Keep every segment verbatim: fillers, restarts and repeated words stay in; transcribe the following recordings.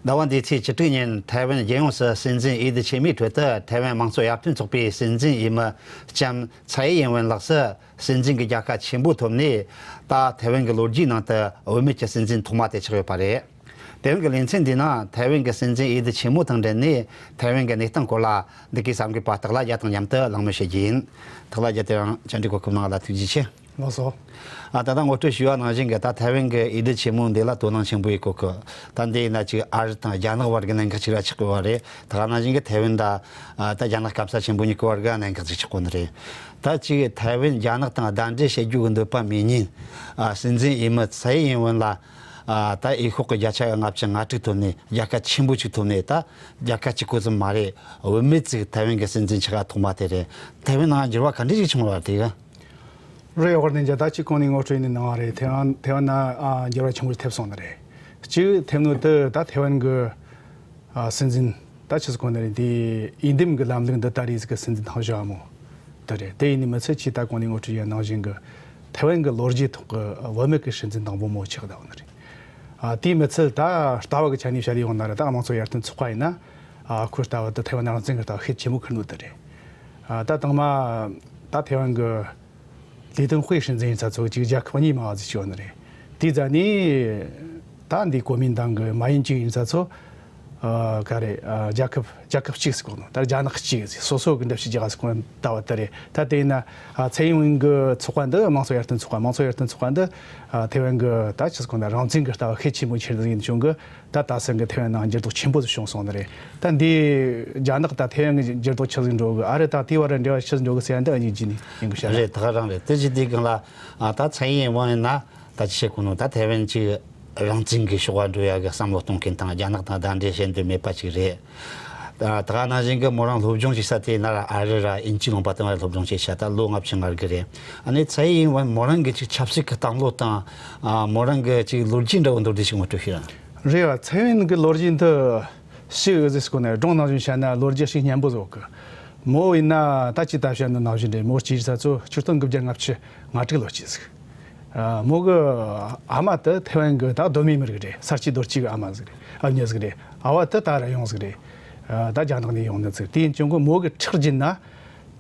ཟླ་བ་འདིའི་ཚེས་བཅུ་དྲུག་ཉིན་ཐའེ་ཝན་རྒྱལ་ཡོངས་སུ་སྲིད་འཛིན་འོས་བསྡུ་ཆེན་མོའི་ཁྲོད་དུ་ཐའེ་ཝན་དམངས་གཙོ་ཡར་ཐོན་ཚོགས་པའི་སྲིད་འཛིན་འོས་མི་ལྕམ་ཚའེ་ཡིན་ཝེན་ལགས་སུ་སྲིད་འཛིན་གྱི་རྒྱལ་ཁ་ཆེན་པོ་ཐོབ་ནས། ད་ཐའེ་ཝན་གྱི་ལོ་རྒྱུས་ནང་དུ་བུད་མེད་ཀྱི་སྲིད་འཛིན་ཐོག་མ་དེ་ཆགས་ཡོད་པ་རེད། ཐའེ་ཝན་གྱི་ལེ་ཚན་འདིའི་ནང་ཐའེ་ཝན་གྱི་སྲིད་འཛིན་འོས་བསྡུ་ཆེན་མོ་དང་འབྲེལ་ནས་ཐའེ་ཝན་གྱི་གནས་སྟངས་སྐོར་ལ་འདི་གའི་གསར་འགོད་པ་སྟག་ལྷ་རྒྱལ་དང་མཉམ་དུ་གླེང་མོལ་བྱེད་རྒྱུ་ཡིན། སྟག་ལྷ་རྒྱལ་དེ་རིང་བཅར་འདྲི་གོ་སྐབས་གནང་བ་ལ་ཐུགས་རྗེ་ཆེ། ལགས་སོ། ཨ། ད་ལྟ་ངོ་སྤྲོད་ཞུས་པ་ནང་བཞིན་གྱི་ད་ཐའེ་ཝན་གྱི་འོས་བསྡུ་ཆེན་མོ་འདི་ལ་དོ་སྣང་ཆེན་པོ་ཡོད་གོ་གི། ད་འདི་ཡིན་ན་ཅིག་ཨ་རི་དང་རྒྱ་ནག་བར་གྱི་གནད་འགག་ཅིག་ར་ཆགས་ཀྱི་ཡོད་རེད། ད་ག་ནང་བཞིན་གྱི་ཐའེ་ཝན་དང་། ཨ། ད་རྒྱ་ནག་སྐམ་ས་ཆེན་པོ་གཉིས་ཀྱི་བར་གྱི་གནད་འགག་ཅིག་ཆགས་ཀྱི་ཡོད་རེད། ད་ཅིག་ཐའེ་ཝན་རྒྱ་ནག་དང་ཟླ་འབྲེལ་བྱེད་རྒྱུ་གི་འདོད་པ་མེད་མཁན། ཨ། སྲིད་འཛིན་འོས་མི་ཚའེ་ཡིན་ཝེན་ལ། ཨ། ད་འོས་ཤོག་གི་བརྒྱ་ཆ་ལྔ་བཅུ་ང་དྲུག་ཐོབ་ནས་རྒྱལ་ཁ་ཆེན་པོ་ཅིག་ཐོབ་ནས། ད་རྒྱལ་ཁ་གཅིག་པོ་ཙམ་མ་རེད། བུད་མེད་ཅིག་ཐའེ་ཝན་གྱི་སྲིད་འཛིན་ཆགས་པ་ཐོག་མ་དེ་རེད། ཐའེ་ཝན་ནང་འགྱུར་བ་ག་འདྲ་ཞིག་བྱུང་བ་དེ་ག་རེད། ཨོ་རེད། ད་ཅིག་གོང་ནས་ངོ་སྤྲོད་ནས་གནང་བ་རེད། ཐའེ་ཝན་ཐའེ་ཝན་ནང་ཨ་འགྱུར་བ་ཆེན་པོ་ཐེབས་སོང་ནི་རེད། གཅིག་ཐེབས་ནོ་དེ་ད་ཐའེ་ཝན་གྱི་ཨ་སྲིད་འཛིན། ད་ཆི་ཟིག་གོ་ནི་རེད། དེ་འོས་འདེམས་ཀྱི་ལམ་ལུགས་འདི་ད་རེས་ཟིག་གི་སྲིད་འཛིན་ཐེངས་བཞི་བ་མོ་དེ་རེད། དེ་ཡིན་ནི་མི་ཚད་ཅིག་ད་གོང་ནས་ངོ་སྤྲོད་ཡ་ནང་བཞིན་གྱི་ཐའེ་ཝན་གྱི་ལོ་རྒྱུས་ཐོག་གི་བུད་མེད་ཀྱི་སྲིད་འཛིན་དང་པོ་མོ་ཆགས་བསྡད་ཡོད་ནི་རེད། ཨ། དེ་མི་ཚད་ད་ལྟ་བ་གི་ཆ་ནས་བཤད་ཡོང་ན་ར། ད་དམངས་གཙོ་ཡར་ཐོན་ཚོགས་པ་ཡིན་ན། ཨ། ཁོའི་ལྟ་བ་དེ་ཐའེ་ཝན་རང་བཙན་གྱི་ལྟ་བ་ཤུགས་ཆེན་པོ་ཁུར་ནོ་དེ་རེད། ཨ། ད་དང་མ་ད་ཐའེ་ཝན་གྱི་ལི་ཏེན་ཧུའེ་སྲིད་འཛིན་ཡིན་ས་ཚོ་ཅིག་རྒྱལ་ཁབ་གཉིས་མ་བ་ཟིག་བྱོན་ནི་རེད། དེའི་རྗེས་ནས་ད་འདི་གོ་མིན་ཏང་གི་མ་ཡིན་ཅིག་ཡིན་ས་ཚོ། ཨ། ག་རེ། ཨ། རྒྱལ་ཁབ་རྒྱལ་ཁབ་གཅིག་ཟིག་གོ་ནོ། ད་རྒྱ་ནག་གཅིག་ཟིག་སོ་སོ་གི་འདྲ་བྱེད་རྒྱུ་ཟིག་གོ་ལྟ་བ་དེ་རེད། ད་དེ་ཡིན་ན། ཨ། ཚའེ་ཡིན་ཝེན་གི་ཚོགས་པ་འདི་དམངས་གཙོ་ཡར་ཐོན་ཚོགས་པ། དམངས་གཙོ་ཡར་ཐོན་ཚོགས་པ་འདི། ཨ། ཐའེ་ཝན་གི་ད་ཆི་ཟིག་གོ་ན་རང་བཙན་གི་ལྟ་བ་ཤུགས་ཆེན་པོ་འཁྱེར་ཟིག་ཡིན་བྱུང་གི། ད་ད་སང་གི་ཐའེ་ཝན་ནང་འགྱུར་ལྡོག་ཆེན་པོ་ཟིག་བྱུང་སོང་ནི་རེད། ད་འདི་རྒྱ་ནག་ད་ཐའེ་ཝན་གི་འགྱུར་ལྡོག་ཆི་ཟིག་འགྲོ་གི། ཨ་རི་དང་དེའི་བར་འབྲེལ་བ་ཆི་ཟིག་འགྲོ་གི་ཟེར་ཡ་འདི་ཨ་ཡིག་བརྒྱུད་ནས་ཡིན་གི་བཤད་ན། རེད། ད་ག་རང་རེད། དེ་ཅི་དེ་གང་ལ། ཨ། ད་ཚའེ་ཡིན་ཝེན་ཡིན་ན། ད་ཅི་བྱེད་གོ་ནོ། ད་ཐའེ་ཝན་གྱི་རང་བཙན་གྱི་ཕྱོགས་ལ་འགྲོ་ཡ་གི་བསམ་བློ་གཏོང་མཁན་དང་རྒྱ་ནག་དང་ཟླ་འབྲེལ་བྱེད་འདོད་མེད་པ་ཅིག་རེད། ད་ད་ག་ནང་བཞིན་གྱི་མོ་རང་སློབ་སྦྱོང་བྱེད་ས་དེ་ཡིན་ན་ར་ཨ་རི་ར་དབྱིན་ཇིའི་ལུང་པ་དེ་མ་ར་སློབ་སྦྱོང་བྱེད་ས་ད་ལོ་ལྔ་བཅུ་ང་དགུ་རེད། ཨ་ནི་ཚའེ་ཡིན་ཝེན་མོ་རང་གི་ཅིག་ཆབ་སྲིད་ཀྱི་བསམ་བློ་དང་། ཨ། མོ་རང་གི་ཅིག་ལོ་རྒྱུས་འདྲ་བོ་མདོར་བསྡུས་ཤིག་ངོ་སྤྲོད་ཞུ་ར། རེད་བ། ཚའེ་ཡིན་ཝེན་གི་ལོ་རྒྱུས་འདི་ཞིག་ཟིག་གོ་ནས་སྒྲུང་ནང་བཞིན་བཤད་ན་ལོ་རྒྱུས་ཞིག་སྙན་པོ་ཟིག་གི། མོ་ཡིན་ན་ད་ཅི་ད་བཤད་ནོ་ནང་བཞིན་རེད། མོ་སྐྱེས་ས་ཚོ་ཆིག་སྟོང་དགུ་བརྒྱ་ལྔ་བཅུ་ང་དྲུག་ལོ་སྐྱེས་ཟིག་ཨ། མོ་གི་ཨ་མ་དེ་ཐའེ་ཝན་གི་ད་གདོད་མའི་མི་རིགས་རེད། ས་སྐྱེས་རྡོ་སྐྱེས་གི་ཨ་མ་ཟིག་རེད། ཨ་མྱེས་ཟིག་རེད། ཨ་བ་དེ་ད་ར་ཡོང་ཟིག་རེད། ཨ། ད་རྒྱ་ནག་ནས་ཡོང་ནི་ཟིག་དེ་ཡིན་བྱུང་གི་མོ་གི་ཁྲག་རྒྱུན་ན་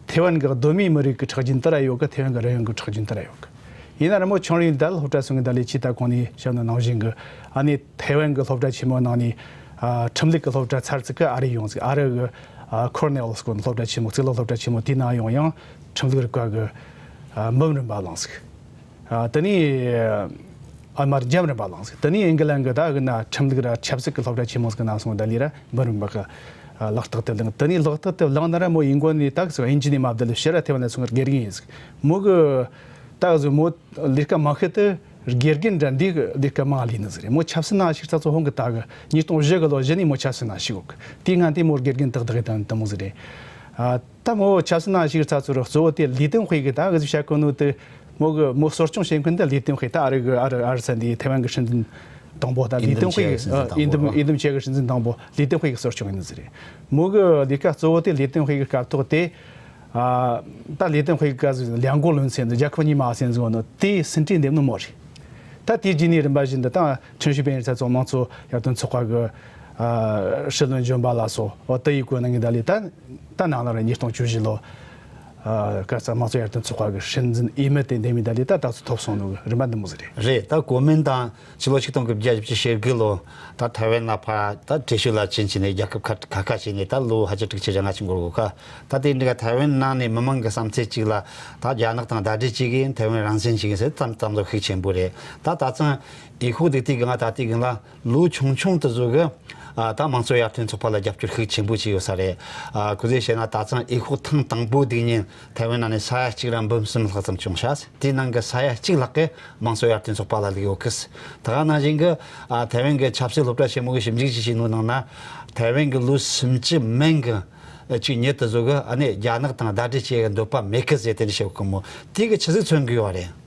ཐའེ་ཝན་གི་གདོད་མའི་མི་རིགས་གི་ཁྲག་རྒྱུན་དེ་ར་ཡོད་གི། ཐའེ་ཝན་གི་རང་ཡོང་གི་ཁྲག་རྒྱུན་དེ་ར་ཡོད་གི། ཡིན་ན་ར་མོ་ཆུང་རིང་ད་སློབ་གྲྭ་སོང་གི་ད་ལས་ཅི་ད་གོང་ནས་བཤད་ནོ་ནང་བཞིན་གི། ཨ་ནི་ཐའེ་ཝན་གི་སློབ་གྲྭ་ཆེན་མོ་ནང་ནས། ཨ། ཁྲིམས་ལུགས་གི་སློབ་གྲྭ་ཚར་ཚིག་གི་ཨ་རི་ཡོང་ཟིག་ཨ་རི་གི། ཨ། ཁོར་ནེལ་སྐོར་སློབ་གྲྭ་ཆེན་མོ། གཙུག་ལག་སློབ་གྲྭ་ཆེན་མོ་དེའི་ནང་ཡོང་ཡང་ཁྲིམས་ལུགས་རིག་པ་གི། ཨ། འབུམ་རམས་པ་བླངས་ཟིག་ཨ། དེ་ནས། ཨ། མར་འཇམ་རིམ་པ་བླངས་ཟིག་དེ་ནས་ཨིན་གི་ལན་གི་ད་གི་ན་ཁྲིམས་ལུགས་ར་ཆབ་སྲིད་ཀྱི་སློབ་གྲྭ་ཆེན་མོ་ཟིག་གི་ནང་སོང་ད་ལི་ར་འབུམ་རམས་པ་གི། ཨ། ལག་རྟགས་དེ་བླངས། དེ་ནས་ལག་རྟགས་དེ་བླངས་ན་ར་མོ་ཨིན་གོ་ནས་ད་གི་ཟིག་ཨིན་ཇི་ནས་མ་བསྡད་ལ་ཕྱིར་ར་ཐའེ་ཝན་ལ་སོང་གི་དགེ་རྒན་ཡིན་ཟིག་མོ་གི་ད་གི་ཟིག་མོ་ལས་ཀ་མང་ཤོས་དེ་དགེ་རྒན་འདྲ་འདི་གི་ལས་ཀ་མང་ལས་ནི་ཟིག་རེད། མོ་ཆབ་སྲིད་ནང་ཞུགས་ཚ་ཚོ་ཧོང་གི་ད་གི་ཉིས་སྟོང་བཞི་གི་ལོ་གཞི་ནས་མོ་ཆབ་སྲིད་ནང་ཞུགས་གི། དེའི་སྔ་དེ་མོ་དགེ་རྒན་ཏག་ཏག་ཡིན་དང་དེ་མོ་ཟིག་རེད། ཨ། ད་མོ་ཆབ་སྲིད་ནང་ཞུགས་ཚ་ཚོ་ར་གཙོ་བོ་དེ་ལི་ཏེན་ཧུའེ་གི་ད་གི་ཟིག་བྱ་གོ་ནོ་དེ། མོ་གི་མོ་གསོ་སྐྱོང་བྱེད་མཁན་དེ་ལི་ཏེན་ཧུའེ། ད་ཨ་རི་གི་ཨ་རི་ཨ་རི་ས་འདི་ཐའེ་ཝན་གི་སྲིད་འཛིན་དང་པོ། ད་ལི་ཏེན་ཧུའེ་གི། ཨ། འོས་འདེམས་འོས་འདེམས་བྱེད་གི་སྲིད་འཛིན་དང་པོ་ལི་ཏེན་ཧུའེ་གི་གསོ་སྐྱོང་ཡིན་ནི་ཟིག་རེད། མོ་གི་ལས་ཀ་གཙོ་བོ་དེ་ལི་ཏེན་ཧུའེ་གི་སྐབས་ཐོག་དེ། ཨ། ད་ལི་ཏེན་ཧུའེ་གི་ག་ཟིག་ལིའང་གོ་ལུན་ཚན་ཟིག་རྒྱལ་ཁབ་གཉིས་མ་ཟེར་ཟིག་ནོ་དེ་ཟིན་བྲིས་འདེམས་ནོ་མོ་རེད། ད་དེའི་རྗེས་ནས་རིམ་པ་བཞིན་དུ་ད་ཁྲིན་ཞུ་པེན་ཡིན་ས་ཚོ་དམངས་གཙོ་ཡར་ཐོན་ཚོགས་པ་གི། ཨ། ཧྲི་ལོན་ལྗོན་པ་ལ་སོགས། འོ། དེ་ཡི་གོ་ནང་གི་ད་ལི་ད། ད་ནང་ལ་ར་ཉིས་སྟོང་བཅུ་བཞི་ལོ། ཨ། སྐབས་སུ་དམངས་གཙོ་ཡར་ཐོན་ཚོགས་པ་གི་སྲིད་འཛིན་འོས་མི་དེ་འདེམས་མི་ད་ལི་ད་ད་ཚོ་ཐོབ་སོང་ནོ་གི་རིམ་པ་འདི་མོ་ཟིག་རེད། རེད། ད་གོ་མིན་ཏང་ཕྱི་ལོ་ཆིག་སྟོང་དགུ་བརྒྱ་བཞི་བཅུ་ཞེ་དགུ་ལོ། ད་ཐའེ་ཝན་ལ་ཕར་ད་བྲོས་བྱོལ་ལ་ཕྱིན་བྱས་ནས་རྒྱལ་ཁབ་ཁ་ཁ་ཁ་བྱས་ནས་ད་ལོ་ཕལ་ཆེར་དྲུག་ཅུ་རེ་ལྔ་ཅིག་འགོར་གོ་ཀ་ད་དེ་འདྲ་ཐའེ་ཝན་ནང་ནས་མི་མང་གི་བསམ་ཚུལ་གཅིག་ལ། ད་རྒྱ་ནག་དང་ཟླ་སྒྲིལ་བྱེད་གི་ཡིན། ཐའེ་ཝན་རང་བཙན་བྱེད་གི་ཡིན་ཟེར་ཙམ་ཙམ་ལ་ཤུགས་ཆེན་པོ་རེད། ད་ད་ཚང་འོས་ཤོག་དེ་དུས་གི་ང་ད་དུས་གི་ལ་ལོ་ཆུང་ཆུང་དུ་བཟོ་གི། ཨ། ད་དམངས་གཙོ་ཡར་ཐོན་ཚོགས་པ་ལ་རྒྱབ་སྐྱོར་ཤུགས་ཆེན་པོ་བྱས་ཡོད་ས་རེད། ཨ། ག་ཟེ་བཤད་ན་ད་ཚང་འོས་ཤོག་ཐེངས་དང་པོ་དེ་ཉིན་ཐའེ་ཝན་ནང་ནས་ས་ཡ་གཅིག་ར་འབུམ་གསུམ་ལྷག་ཙམ་བྱུང་ཤག་དེའི་ནང་གི་ས་ཡ་གཅིག་ལྷག་གི་དམངས་གཙོ་ཡར་ཐོན་ཚོགས་པ་ལ་ལུས་ཡོད་གི། ད་ག་ནང་བཞིན་གི། ཨ། ཐའེ་ཝན་གི་ཆབ་སྲིད་སློབ་གྲྭ་ཆེན་མོ་གི་ཞིབ་འཇུག་ཅིག་བྱས་ནོ་ནང་ན། ཐའེ་ཝན་གི་ལོ་སུམ་ཅུ་མན་གི་ཅིག་ཉིད་དུ་བཟོ་གི། ཨ་ནི་རྒྱ་ནག་དང་ཟླ་སྒྲིལ་བྱེད་གི་འདོད་པ་མེད་གི་ཟེར་དེ་འདྲ་བཤད་གི་མོ། དེ་གི་ཆི་ཟིག་མཚོན་གི་ཡོད་རེད།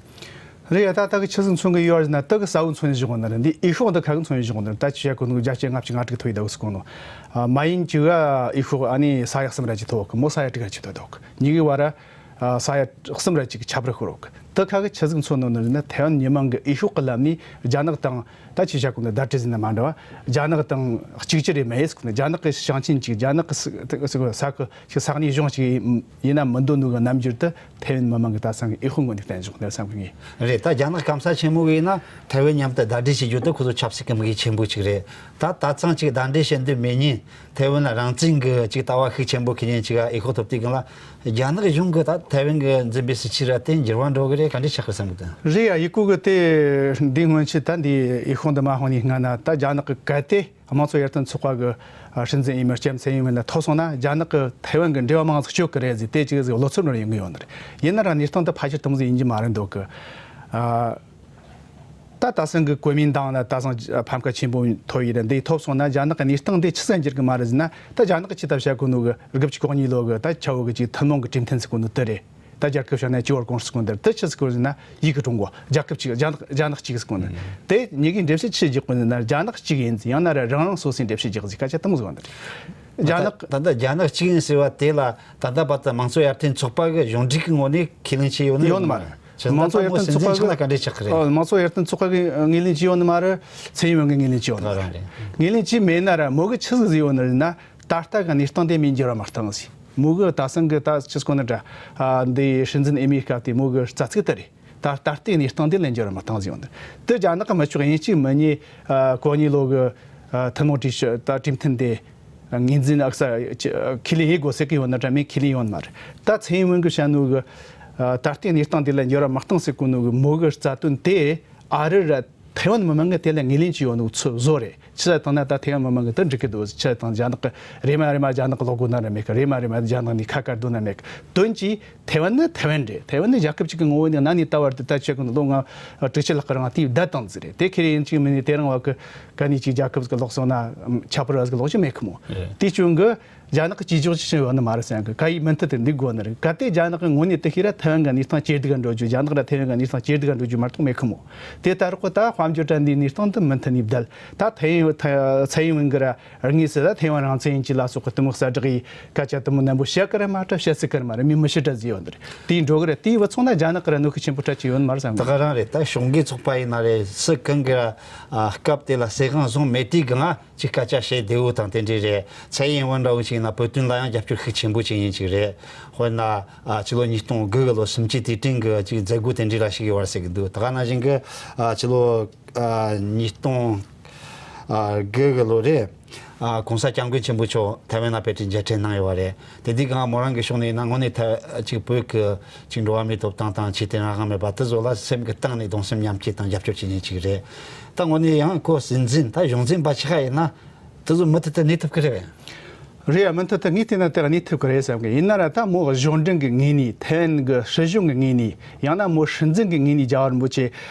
རེད་ཡ། ད་ད་གི་ཆི་ཟིག་མཚོན་གི་ཡོད་རེད་ན། ད་གི་གསལ་བོ་མཚོན་བཞག་གོ་ནི་རེད། འདི་འོས་ཤོག་འདི་ཁ་གི་མཚོན་བཞག་གོ་ནི་རེད། ད་ཅི་བྱ་གོ་ནི་རྒྱ་སྐྱེད་ལྔ་བཅུ་ང་དྲུག་ཐོབ་ཡི་ད་གི་སི་གོ་ནོ། ཨ། མ་ཡིན་གཅིག་ག་འོས་ཤོག་ཨ་ནི་ས་ཡ་གསུམ་ར་ཅིག་ཐོབ་གི། མོ་ས་ཡ་དྲུག་ར་ཅིག་ཐོབ་གི། གཉིས་གི་བར་ར། ཨ། ས་ཡ་གསུམ་ར་ཅིག་གི་ཁྱད་པར་ཤོར་གི། དེ་ཁ་གི་ཆི་ཟིག་མཚོན་ནོ་ནི་ན། ཐའེ་ཝན་མི་མང་གི་འོས་ཤོག་གི་ལམ་ནས་རྒྱ་ནག་དང་ད་ཆི་བྱ་གོ་ནི་བརྡ་སྤྲོད་ཟིན་ན་མ་འདྲ་བ། རྒྱ་ནག་དང་གཅིག་གྱུར་རེད་མ་ཡེ་ཟེར་གོ་ནི། རྒྱ་ནག་གི་ཞིང་ཆེན་གཅིག་རྒྱ་ནག་གི་ས་ས་ཁུལ་ཞིག་ས་གནས་གཞུང་ཞིག་ཡིན་ན་མི་འདོད་ནོ་གི་རྣམ་འགྱུར་དེ་ཐའེ་ཝན་མི་མང་གི་ད་སང་གི་འོས་ཤོག་ངོས་ནས་བསྟན་བཞག་ནི་བསམ་གི་ངེས། རེད། ད་རྒྱ་ནག་སྐམ་ས་ཆེན་མོ་གི་ཡིན་ན་ཐའེ་ཝན་མཉམ་དུ་ཟླ་སྒྲིལ་བྱེད་རྒྱུ་དེ་ཁོ་ཚོ་ཆབ་སྲིད་ཀྱི་དམིགས་ཡུལ་ཆེན་པོ་གཅིག་རེད། ད་ད་ཚང་གཅིག་ཟླ་སྒྲིལ་བྱེད་འདོད་མེད་ཉིན། ཐའེ་ཝན་ལ་རང་བཙན་གྱི་ཅིག་ལྟ་བ་ཤུགས་ཆེན་པོ་ཁེ་ཉིན་ཅིག་འོས་ཤོག་ཐོབ་དུས་སྒང་ལ། རྒྱ་ནག་གཞུང་གི་ད་ཐའེ་ཝན་གྱི་འཛིན་པའི་སྲིད་བྱུས་ར་དེ་འགྱུར་བ་འགྲོ་གི་རེད། ག་འདྲ་ཆགས་ཀྱི་བསམ་གི་འདུག་རེད་ཡ། ཡི་གུ་གི་དེ་འདི་སྔོན་ཆད་ད་འདི་འོས་ཤོག་འདི་མ་ཕོག་ནས་སྔ་ན་ད་རྒྱ་ནག་གི་གལ་ཏེ་དམངས་གཙོ་ཡར་ཐོན་ཚོགས་པ་གི་སྲིད་འཛིན་འོས་མི་ལྕམ་ཚའེ་ཡིན་ཝེན་ལ་ཐོབ་སོང་ན། རྒྱ་ནག་གི་ཐའེ་ཝན་གི་འབྲེལ་བ་མང་ཟིག་གཅོད་གི་རེད་ཟེར། དེ་ཅིག་ཟིག་བློ་འཚབ་ར་ཡོང་གི་ཡོད་ནི་རེད། ཡིན་ན་ར་གནས་སྟངས་འདི་ཕལ་ཆེར་དེ་མོ་ཟིག་ཡིན་གྱི་མ་རེད་འདོད་གི། ཨ། ད་ད་སང་གི་གོ་མིན་ཏང་ལ་ད་སང་ཕམ་ཁ་ཆེན་པོ་ཐོབ་ཡི་རེད། འདི་ཐོབ་སོང་ན་རྒྱ་ནག་གི་གནས་སྟངས་འདི་ཆི་ཟིག་འགྱུར་གི་མ་རེད་ཟེར་ན། ད་རྒྱ་ནག་གི་ཆི་ད་བྱ་གོ་ནོ་གི་དགུ་བཅུ་གོ་གཉིས་ལོ་གི་ད་ཆ་བོ་གི་ཅིག་ཐུན་མོང་གི་གྲོས་མཐུན་ཟེར་གོ་ནོ་དེ་རེད། ད་རྒྱལ་ཁབ་བྱ་ན་ཅི་བར་གོང་ཟེར་གོ་ནོ་དེ་རེད། དེ་ཆི་ཟེར་གོ་ཟེར་ན་ཡིག་གི་ཀྲུང་གོ་རྒྱལ་ཁབ་གཅིག་རྒྱ་ནག་རྒྱ་ནག་གཅིག་ཟེར་གོ་ནོ། དེ་གཉིས་ཀའི་འགྲེལ་བཤད་ཆི་རྒྱག་གོ་ཟེར་ན། རྒྱ་ནག་གཅིག་ཡིན་ཟེར། ཡང་ན་ར་རང་རང་སོ་སོའི་འགྲེལ་བཤད་རྒྱག་ཟེར། སྐད་ཆ་དེ་མོ་ཟིག་ཡོད་ནི་རེད། རྒྱ་ནག་ད་ད་རྒྱ་ནག་གཅིག་ཡིན་ཟེར་བ་དེ་ལ་ད་ལྟ་བར་དུ་དམངས་གཙོ་ཡར་ཐོན་ཚོགས་པ་གི་གཞུང་འབྲེལ་གྱི་ངོས་ནས་ཁས་ལེན་བྱས་ཡོད་ནི་ཡོད་ནི་མ་རེད། བྱས་ཙང་དམངས་གཙོ་ད་ཡར་ཐོན་མོ་ཚོགས་པ་སྲིད་འཛིན་གི་ཁྲི་ལ་ག་འདྲས་ཆགས་ཀྱི་རེད། ཨོ། དམངས་གཙོ་ཡར་ཐོན་ཚོགས་པ་གི་ངོས་ལེན་བྱས་ཡོད་ནི་མ་རེད། ཚའེ་ཡིན་ཝེན་གི་ངོས་ལེན་བྱས་ཡོད་ནི་མ་རེད། ད་རང་རེད། ངོས་ལེན་བྱས་མེད་ན་ར་མོ་གི་ཆི་ཟིག་ཟིག་ཡོད་ནི་རེད་ན། ད་ལྟ་གི་གནས་སྟངས་དེ་མི་འགྱུར་བ་མ་བཏང་ཟིག་མོ་གི་ད་སང་གི་ད་ཆི་ཟེར་གོ་ནི་འདྲ། ཨ། འདི་སྲིད་འཛིན་འོས་མིའི་སྐབས་དེ་མོ་གི་རྩ་ཚིག་དེ་རེད། ད་ད་ལྟའི་གནས་སྟངས་དེ་ལ་འགྱུར་བ་མ་བཏང་ཟིག་ཡོད་ནི་རེད། དེ་རྒྱ་ནག་གི་མི་ཆོག་ཡིན་གཅིག་མིན་གཉིས། ཨ། གོ་གཉིས་ལོ་གི། ཨ། ཐུན་མོང་གྲོས་ཆོད་ད་གྲོས་མཐུན་དེ། ངོས་འཛིན་ཨ་ས་ཁས་ལེན་ཡེ་དགོས་ཟེར་གི་ཡོད་ན་འདྲ་མིན་ཁས་ལེན་ཡོད་ནི་མ་རེད། ད་ཚའེ་ཡིན་ཝེན་གི་བཤད་ནོ་གི། ཨ། ད་ལྟའི་གནས་སྟངས་དེ་ལ་འགྱུར་བ་མ་བཏང་ཟེར་གོ་ནོ་གི་མོ་གི་རྩ་དོན་དེ་ཨ་རི་ར་ཐའེ་ཝན་མི་མང་གི་དེ་ལ་ངོས་ལེན་བྱས་ཡོད་ནོ་ཚོ་བཟོ་རེད། ཆི་ཟེར་བཏང་ན་ད་ཐའེ་ཝན་མི་མང་གི་དེ་འགྲིག་གི་འདུག་ཆི་ཟེར་བཏང་རྒྱ་ནག་གི་རེ་མ་རེ་མ་རྒྱ་ནག་གི་ལོག་དགོས་ན་ར་མེད་གི། རེ་མ་རེ་མ་རྒྱ་ནག་ནས་ཁ་བཀར་འདོད་ན་མེད་གི། དོན་གྱིས་ཐའེ་ཝན་ནི་ཐའེ་ཝན་རེད། ཐའེ་ཝན་ནི་རྒྱལ་ཁབ་ཅིག་གི་ངོ་བོ་ནས་གནའ་ནས་ད་བར་དུ་ད་ཆེ་གི་ལོ་ལྔ་དྲུག་ཅུ་ལྷག་གི་རིང་དེའི་བརྡ་བཏང་ཟིག་རེད། དེ་ཁེ་རེ་ཡིན་གཅིག་མིན་ནས་དེ་རིང་བ་གི་ག་ནས་ཅིག་རྒྱལ་ཁབ་ཟིག་ལོག་སོང་ན་ཁྱད་པར་བ་ཟིག་ལོག་རྒྱུ་མེད་གི་མོ། རེད། དེ་བྱུང་གི། རྒྱ་ནག་གི་ཇུས་ཕྱོགས་ཅི་ཞིག་ཡོད་ནི་མ་རེད་བསམ་གི། ག་ཡི་མུ་མཐུད་དུ་འདུག་དགོས་ནི་རེད། གལ་ཏེ་རྒྱ་ནག་གི་ངོས་ནས་དེ་ཤེས་ར་ཐའེ་ཝན་གི་གནས་སྟངས་ཇེ་སྡུག་ག་འགྲོ་རྒྱུ། རྒྱ་ནག་ར་ཐའེ་ཝན་གི་གནས་སྟངས་ཇེ་སྡུག་ག་འགྲོ་རྒྱུ་མ་གཏོགས་མེད་གི་མོ། དེ་ལྟར་ཁོ་ད་དཔལ་འབྱོར་དྲ་འདིའི་གནས་སྟངས་དེ་མུ་མཐུད་ནས་བསྡད། ད་ཐའེ་ཝན་ཚའེ་ཡིན་ཝེན་གི་ར་དངོས་སུ་ད་ཐའེ་ཝན་རང་བཙན་ཡིན་གྱི་ལ་སོགས་གི་དེ་མོ་གསལ་བསྒྲགས་ཡི་སྐད་ཆ་དེ་མོ་ནན་པོ་བཤད་གི་ར་མ་ར་བཤད་སྲིད་གི་ར་མ་ར་མི་མི་ཤི་དྲ་ཟིག་ཡོད་ནི་རེད། དེ་འགྲོ་གི་ར། དེ་བུད་སོང་ན་རྒྱ་ནག་གི་ར་གནོད་ཤུགས་ཆེན་པོ་དྲ་ཅིག་ཡོད་ནི་མ་རེད་བསམ་གི། ད་ག་རང་རེད། ད་གཞུང་གི་ཚོགས་པ་ཡིན་ན་རེད། སུ་གང་གི་ར་སྐབས་དེ་ལ་སྲིད་དབང་བཟུང་མེད་དུས་སྒང་ཅིག་སྐད་ཆ་བཤད་བདེ་བོ་དང་དེ་འདྲས་རེད། ཚའེ་ཡིན་ཝེན་འདྲ་བོ་ཞིག་ཡིན་ན་བོད་དོན་ལ་ཡང་རྒྱབ་སྐྱོར་ཤུགས་ཆེན་པོ་བྱེད་མཁན་ཅིག་རེད། དཔེར་ན། ཨ། ཕྱི་ལོ་ཉིས་སྟོང་དགུ་གི་ལོ་སུམ་ཅུ་དུས་དྲན་གྱི་ཅིག་མཛད་སྒོ་དེ་འདྲས་ལ་ཞུགས་ཡོད་པ་རེད་ཟེར་གི་འདུག་ད་ག་ནང་བཞིན་གྱི། ཨ། ཕྱི་ལོ། ཨ། ཉིས་སྟོང་དགུ་གི་ལོ་རེད། ཨ། ༸གོང་ས་༸སྐྱབས་མགོན་ཆེན་པོ་མཆོག་ཐའེ་ཝན་ལ་ཕེབས་ཏེ་མཇལ་འཕྲད་གནང་ཡོད་པ་རེད། དེ་དུས་སྒང་མོ་རང་གི་ཕྱོགས་ནས་ཡིན་ན་དངོས་གནས་ད་ཅིག་བོད་ཀྱི་ཅིག་འགྲོ་བ་མིའི་ཐོབ་ཐང་དང་ཆོས་དད་རང་དབང་མེད་པ་དེ་ཚོ་ལ་སེམས་ཀྱི་གཏིང་ནས་གདུང་སེམས་མཉམ་སྐྱེད་དང་རྒྱབ་སྐྱོར་བྱེད་མཁན་ཅིག་རེད། ད་དངོས་གནས་ཡང་ཁོ་སྲིད་འཛིན། ད་གཞུང་འཛིན་པ་ཆགས་ཡིན་ན་དེ་ཚོ་མུ་མཐུད་དུ་གནས་ཐུབ་ཀྱི་རེད་པས། རེད་ཡ། མུ་མཐུད་དུ་གནས་ཐུབ་ན་དེ་གནས་ཐུབ་ཀྱི་རེད་བསམ་གི། ཡིན་ན་ར་ད་མོ་གཞུང་འབྲེལ་གྱི་ངོས་ནས། ཐའེ་ཝན་གྱི་སྲིད་གཞུང་གི་ངོས་ནས། ཡང་ན་མོ་སྲིད་འཛིན་གྱི་ངོས་ནས་རྒྱལ་བ་རིན་པོ་ཆེ།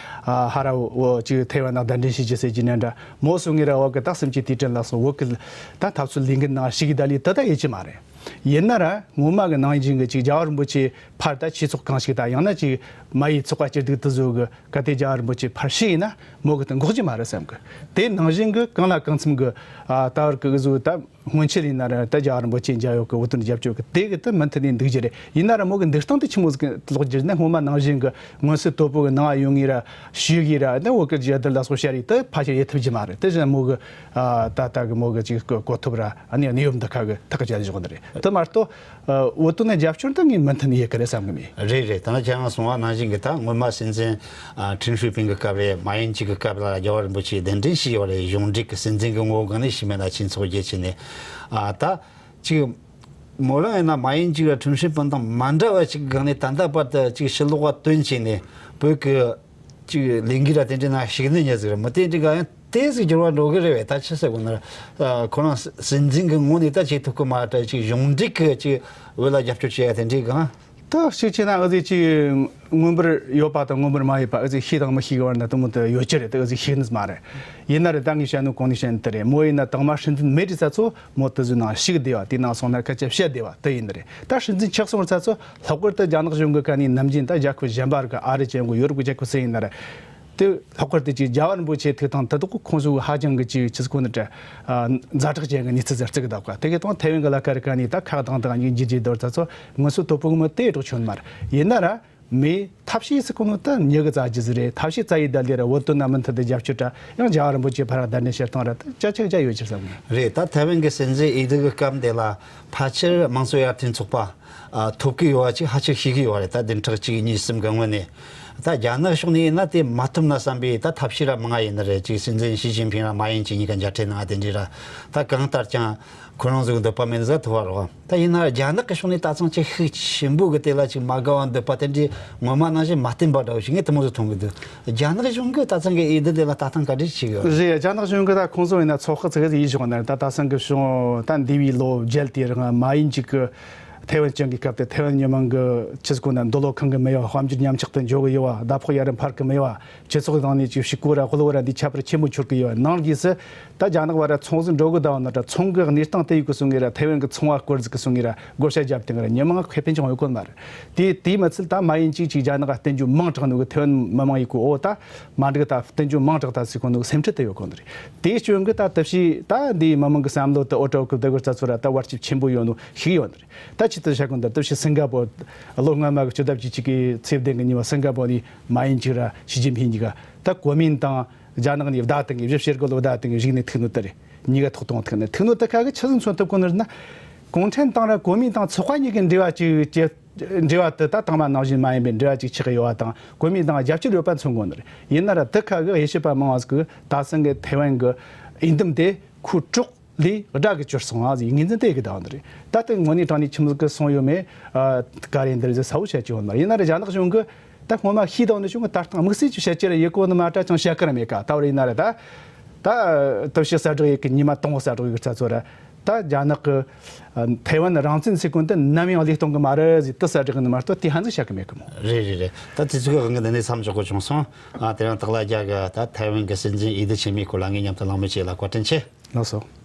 ཨ། ཧ་ར་བོ་ཅིག་ཐའེ་ཝན་ནང་གདན་འདྲེན་བྱེད་རྒྱུ་ཟེར་གྱི་ནི་འདྲ། མོ་སུ་ངོས་ར་བོད་ཀྱི་ད་སུམ་ཅུ་དུས་དྲན་ལ་སོགས་བོད་ཀྱི་ད་འཐབ་རྩོད་ལས་འགུལ་ནང་ཞུགས་ད་ལི་ད་ད་ཡེ་ཅི་མ་རེད། ཡིན་ན་ར་སྔོན་མ་གི་ནང་བཞིན་གྱི་ཅིག་རྒྱལ་བ་རིན་པོ་ཆེ་ཕར་ད་ཆོས་ཚོགས་གང་ཞིག་དང་ཡང་ན་ཅིག་མ་ཡི་ཚོགས་པ་སྐྱིད་སྡུག་དེ་བཟོ་གི། གལ་ཏེ་རྒྱལ་བ་རིན་པོ་ཆེ་ཕར་ཤི་ཡིན་ན་མོ་གི་དེ་འགོག་རྒྱུ་མ་རེད་བསམ་གི། དེ་ནང་བཞིན་གྱི་གང་ལ་གང་འཚམ་གྱི། ཨ། ད་བར་གི་བཟོ་ད་སྔོན་ཆད་ཡིན་ན་ར་ད་རྒྱལ་བ་རིན་པོ་ཆེ་མཇལ་ཡོད་གི། བོད་དོན་རྒྱབ་སྐྱོར་གི་དེ་གི་དེ་མུ་མཐུད་ནས་འདུག་རྒྱུ་རེད། ཡིན་ན་ར་མོ་གི་འདུག་སྟངས་དེ་ཆི་མོ་ཟིག་ལོག་རྒྱུ་ན། སྔོན་མ་ནང་བཞིན་གྱི་སྔོན་སྲིད་དོ་པོ་གི་ནང་ཡོང་ངེས་ར་ཞུ་གི་ར། ད་བོད་གི་རྒྱལ་དར་ལ་སོགས་ཤར་ཡི་དེ་ཕལ་ཆེར་ཡེ་ཐུབ་རྒྱུ་མ་རེད། དེ་བཞིན་མོ་གི། ཨ། ད་ལྟ་གི་མོ་གི་ཅིག་གོ་ཐོབ་ར། ཨ་ནི་གནས་བབ་འདི་ཁ་གི་ཐག་གཅོད་བཞག་ནི་རེད། དེ་མ་གཏོགས། ཨ། བོད་དོན་ནི་རྒྱབ་སྐྱོར་ད་ངས་མུ་མཐུད་ནས་ཡེ་གི་རེད་བསམ་གི་མེད། རེད་རེད། ད་ནི་ཁྱེད་རང་གསུངས་པ་ནང་བཞིན་གི་ད་སྔོན་མ་སྲིད་འཛིན། ཨ། ཁྲིན་ཧྲུའེ་ཕིང་གི་སྐབས་རེད། མ་ཡིན་ཅིག་གི་སྐབས་ལ་རྒྱལ་བ་རིན་པོ་ཆེ་གདན་འདྲེན་ཞུས་ཡོད་རེད། གཞུང་འབྲེལ་གི་སྲིད་འཛིན་གི་ངོ་བོ་གང་ནས་ཞུས་མེད་ལ་ཆོས་ཚོགས་རྒྱལ་ཆེ་ནས། ཨ། ད་ཅིག་མོ་རང་ཡིན་ན་མ་ཡིན་ཅིག་ལ་ཁྲིན་ཧྲུའེ་ཕིང་དང་མ་འདྲ་བ་ཅིག་གི་སྒང་ནས་ད་ལྟ་བར་དུ་ཅིག་ཕྱི་ལོགས་པ་སྟོན་བྱས་ནས་བོད་གི་ཅིག་ལས་འགུལ་ར་དེ་འདྲ་ནང་ཞུགས་ནི་ཉག་ཟིག་རེད། མི་དེ་འདྲ་ག་ཡང་དེ་ཟིག་འགྱུར་བ་འགྲོ་གི་རེད་པས། ད་ཆི་ཟེར་དགོས་ན། ཨ། ཁོ་རང་སྲིད་འཛིན་གི་ངོས་ནས་ད་བྱེད་ཐུབ་གི་མ་རེད། ཅིག་གཞུང་འབྲེལ་གི་ཅིག་བོད་ལ་རྒྱབ་སྐྱོར་བྱེད་ཡ་དེ་འདྲ་གང་། ད་གཅིག་བྱས་ན་ཨ་ཙི་ཅིག་མངོན་པར་ཡོད་པ་དང་མངོན་པར་མ་ཡོད་པ། ཨ་ཙི་ཤེས་དང་མི་ཤེས་གི་བར་ན་དེ་མོ་དེ་ཡོད་ཀྱི་རེད། དེ་ཨ་ཙི་ཤེས་ནི་མ་རེད། ཡིན་ན་རེད། ད་ངས་བཤད་ནོ་གོང་ནས་བཤད་ནི་དེ་རེད། མོ་ཡིན་ན་དང་མ་སྲིད་འཛིན་མེད་དུས་ཙ་ཚོ་མོ་དེ་ཚོའི་ནང་ཞུགས་བསྡད་པ། དེའི་ནང་སོང་ན་སྐད་ཆ་བཤད་བསྡད་པ་དེ་ཡིན་ནི་རེད། ད་སྲིད་འཛིན་ཆགས་སོང་ཙ་ཚོ་ལྷག་པར་དུ་རྒྱ་ནག་གཞུང་གི་ག་ནས་ནམ་རྒྱུན་ད་རྒྱལ་ཁབ་གཞན་པ་ར་གི། ཨ་རི་ཅན་གི་ཡོ་རོབ་གི་རྒྱལ་ཁབ་སུ་ཡིན་ན་ར། དེ་ལྷག་པར་དུ་ཅིག་རྒྱལ་བ་རིན་པོ་ཆེ་ཐུགས་དང་དེ་དག་གི་ཁོངས་སུ་ཧ་ཅང་གི་ཅིག་ཆི་ཟེར་གོ་ནི་དྲ། ཨ། ཛ་དྲག་ཅན་གི་གནས་ཚུལ་ཟེར་བརྩི་གི་འདུག་ག་དེ་གི་དང་ཐའེ་ཝན་གི་ལ་ཁ་རི་ཁ་ནས་ད་ཁག་དང་དང་གཉིས་འགྱུར་རྗེས་དོར་ཙ་ཚོ་ངོ་སོ་དོ་པོ་གི་མི་དེ་གྲོགས་ཆོད་མ་རེད། ཡིན་ན་ར་མི་ད་ ཐབས་ཤེས་སུ་གོ་ནོ་ད་མྱི་གི་རྩ་རྒྱུ་ཟིག་རེད། ཐབས་ཤེས་རྩ་ཡི་ད་ལེ་ར་བོད་དོན་ན་མུ་མཐུད་དུ་རྒྱབ་སྐྱོར་དྲ་ཡང་རྒྱལ་བ་རིན་པོ་ཆེ་ཕར་ར་གདན་འདྲེན་ཕྱིར་བཏང་ར་ད་ཅ་ཆག་ཅ་ཡོད་ཅིག་བསམ་གི། རེད། ད་ཐའེ་ཝན་གི་སྲིད་འཛིན་འོས་བསྡུ་གི་སྐབས་འདི་ལ་ཕལ་ཆེར་དམངས་གཙོ་ཡར་ཐོན་ཚོགས་པ་ཨ་ཐོབ་གི་ཡོད་པ་ཅིག་ཧ་ཅང་ཤེས་གི་ཡོད་རེད། ད་བདུན་ཕྲག་གཅིག་གཉིས་གསུམ་གི་སྔོན་ནས་ད་རྒྱ་ནག་ཕྱོགས་ནས་ཡིན་ན་དེ་མ་ཐུབ་ན་བསམ་པའི་ད་ཐབས་ཤེས་ར་མང་ང་ཡིན་ནི་རེད། ཅིག་སྲིད་འཛིན་ཞི་ཅིན་ཕིང་ར་མ་ཡིན་ཅིག་གཉིས་ཀ་མཇལ་འཕྲད་གནང་དེ་འདྲ་ར་ད་གང་ལྟར་ཀྱང་ཁོ་རང་ཚོའི་འདོད་པ་མེད་ཟ་ཐུབ་པ་རེད་བ། ད་ཡིན་ན་རྒྱ་ནག་གི་ཕྱོགས་ནས་ད་ཚང་ཅིག་ཤུགས་ཆེན་པོ་གི་དེ་ལ་ཅིག་མ་དགའ་བ་འདོད་པ་དེ་འདྲའི་ངོ་མ་ནང་བཞིན་མ་བསྟན་པ་འདྲ་བོ་ཞིག་ངས་དེ་མོ་ཟིག་མཐོང་གི་འདུག་རྒྱ་ནག་གཞུང་གིས་ད་ཚང་གི་འོས་བསྡུ་དེ་ལ་ལྟ་སྟངས་ག་འདྲ་ཞིག་ཡོད་རེད། རྒྱ་ནག་གཞུང་གིས་ད་ཁོང་ཚོ་ཡིན་ན་ཚོགས་ཁག་ཚིག་ཡིས་བཞག་ན་ད་ད་ཚང་གི་གཞུང་ད་འདས་པའི་ལོ་བརྒྱད་དེའི་རིང་མ་ཡིན་ཅིག་གི་ཐའེ་ཝན་བྱུང་གི་སྐབས་དེ་ཐའེ་ཝན་མི་མང་གི་ཆི་ཟིག་གོ་ན་འདོད་བློ་ཁེངས་གི་མེད་ཡོད། དཔལ་འབྱོར་ཉམས་ཆག་ཏུ་འགྱོ་གི་ཡོད་བ། ཟླ་ཕོགས་ཡར་འཕར་གི་མེད་བ། སྤྱི་ཚོགས་ནང་ནས་ཅིག་ཕྱུག་པོ་ར་ཧོ་ལོ་ར་འདི་ཁྱད་པར་ཆེན་པོ་འཆོར་གི་ཡོད། ནང་གིས་སུ་ད་རྒྱ་ནག་བར་ར་ཚོང་ཟིག་འགྲོ་གི་ད་བ་ན་ར་ཚོང་གི་གནས་སྟངས་དེ་ཡི་གི་སོང་ངེ་ར་ཐའེ་ཝན་གི་ཚོང་བ་སྐོར་ཟིག་གི་སོང་ངེ་ར་བགོ་བཤའ་རྒྱབ་སྟེ་ང་ར་ཉི་མ་ང་ཁེ་ཕན་ཅང་ཡོད་གོ་མ་རེད། དེ་དེ་མི་ཚད་ད་མ་ཡིན་ཅིག་ཅིག་རྒྱ་ནག་ག་བསྟན་རྒྱུ་མང་དྲགས་ནོ་གི་ཐའེ་ཝན་མི་མང་ཡི་གི་འོ་ད་མ་འགྲིག་ད་བསྟན་རྒྱུ་མང་དྲགས་ད་ཟིག་གོ་ནོ་གི་སེམས་ཁྲལ་དེ་ཡོད་གོ་ནི་རེད། དེའི་སྐྱོན་གི་ད་ད་ཕྱི་ད་འདི་མི་མང་གི་བསམ་བློ་དེ་འོ་དྲ་གི་བདག་གི་རྩ་ཚོ་ར་ད་བར་ཆད་ཆེན་པོ་ཡོད་ནོ་ཤིག་ཡོད་ནི་རེད། ད་ཆི་ཏི་ཤ་ཀུན་ད་ད་ཕྱི་སིང་ག་པོ་ལོ་སྔ་མ་གི་བཅུ་ཐབས་ཀྱི་ཅིག་གི་ཚེ་བདེན་གི་ཉི་མ་སིང་ག་པོ་ནི་མ་ཡིན་ཅིག་ར་ཞི་ཅིན་ཕིང་གཉིས་ཀ་ད་གོ་མིན་ཏང་རྒྱ་ནག་ནས་བདའ་བཏང་གི་བཞི་བྱེད་སྒོ་ལ་བདའ་བཏང་གི་བཞུགས་ནས་ཐུག་ནོ་ད་རེད། གཉིས་ཀ་ཐོག་གཏོང་ཐུག་ནས་ཐུག་ནོ་ད་ཁ་གི་ཆི་ཟིག་མཚོན་ཐུབ་གོ་ནི་རེད་ན། གུང་ཁྲན་ཏང་ར་གོ་མིན་ཏང་ཚོགས་པ་གཉིས་ཀྱི་འབྲེལ་བ་ཅིག་ཅེ་འབྲེལ་བ་དེ་ད་དང་མ་ནང་བཞིན་མ་ཡིན་པའི་འབྲེལ་བ་ཅིག་ཆགས་ཀྱི་ཡོད་པ་དང་གོ་མིན་ཏང་རྒྱབ་སྐྱོར་ཡོད་པ་མཚོན་གོ་ནི་རེད། ཡིན་ན་ར་དེ་ཁ་གི་དབྱེ་ཞིབ་པ་མང་བ་ཟིག་གི་ད་སང་གི་ཐའེ་ཝན་གི་འོས་འདེམས་དེ་ཁོའི་གྲོགས་ལས་དགྲ་གི་གྱུར་སོང་བ་ཟིག་ངོས་འཛིན་དེ་གི་ད་བ་ནི་རེད། ད་དེ་དངོས་གནས་དྲང་གནས་ཁྱིམ་ཟིག་གི་སོང་ཡོད་མེད་ཨ་ག་རེ་འདིར་ཟིག་གསལ་བོ་བཤད་ཀྱི་ཡོད་མ་རེད། ཡིན་ན་ར་རྒྱ་ནག་གཞུང་གི་ད་སྔོན་མ་ཤེས་དང་ནི་བྱུང་གི་ད་ལྟ་དམིགས་བསལ་གྱི་བཤད་རྒྱུ་ར་ཡོད་གོ་ནི་མ་ད་ཅང་བཤད་གི་ར་མེད་ཀ་ད་བར་ཡིན་ན་ར་ད་ད་ལྟ་ཕྱི་གསལ་བསྒྲགས་ཡོད་གི་ཉི་མ་དང་པོ་གསལ་བསྒྲགས་ཡོད་གི་རྩ་ཚོ་ར་ད་རྒྱ་ནག་གི་ཐའེ་ཝན་རང་བཙན་ཟེར་གོ་ནོ་དེ་ནམ་ཡང་བློས་གཏོང་གི་མ་རེད་ཟེར་དེ་གསལ་བསྒྲགས་གི་ནི་མ་གཏོགས་དེ་ཧ་ཟིག་བཤད་གི་མེད་གི་མོ། རེད་རེད་རེད། ད་དུས་ཚོད་གི་དབང་གིས་འདི་ནས་མཚམས་འཇོག་དགོས་བྱུང་སོང་། ཨ་དེ་རིང་སྟག་ལྷ་རྒྱལ་གིས་ད་ཐའེ་ཝན་གི་སྲིད་འཛིན་འོས་བསྡུ་ཆེན་མོའི་སྐོར་ལ་ངའི་མཉམ་དུ་གླེང་མོལ་བྱས་ལ་བཀའ་དྲིན་ཆེ། ལགས་སོ།